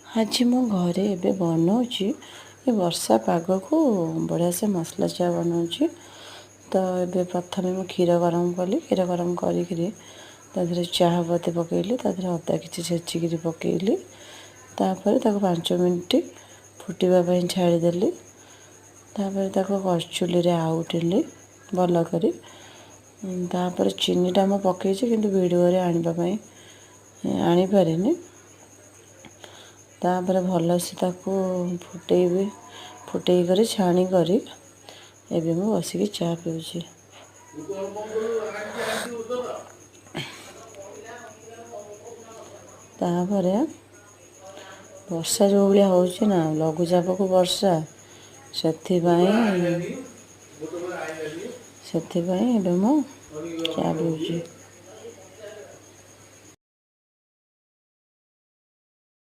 ଆଜି ମୁଁ ଘରେ ଏବେ ବନାଉଛି ଏ ବର୍ଷା ପାଗକୁ ବଢ଼ିଆ ସେ ମସଲା ଚା ବନାଉଛି। ତ ଏବେ ପ୍ରଥମେ ମୁଁ କ୍ଷୀର ଗରମ କଲି। କ୍ଷୀର ଗରମ କରିକିରି ତା ଦେହରେ ଚାହା ପତି ପକାଇଲି, ତା ଦେହରେ ଅଦା କିଛି ଛେଚିକିରି ପକାଇଲି। ତାପରେ ତାକୁ 5 ମିନିଟ୍ ଫୁଟିବା ପାଇଁ ଛାଡ଼ିଦେଲି। ତାପରେ ତାକୁ କରଚୁଲିରେ ଆଉଟିଲି ଭଲ କରି। ତାପରେ ଚିନିଟା ମୁଁ ପକାଇଛି, କିନ୍ତୁ ଭିଡ଼ିଓରେ ଆଣିବା ପାଇଁ ଆଣିପାରିନି। ତାପରେ ଭଲସେ ତାକୁ ଫୁଟେଇବି, ଫୁଟେଇ କରି ଛାଣି କରି ଏବେ ମୁଁ ବସିକି ଚା ପିଉଛି। ତୁ କଣ କଣ କଲୁ? ଆଣିକି ଆଣିଥିବୁ ତୋର। ତାପରେ ବର୍ଷା ଯେଉଁ ଭଳିଆ ହେଉଛି ନା, ଲଘୁଚାପକୁ ବର୍ଷା, ସେଥିପାଇଁ ଆଇଲାନି ଗୋଟେ ପରେ ଆଇଲାନି। ସେଥିପାଇଁ ଏବେ ମୁଁ ଚା ପିଉଛି।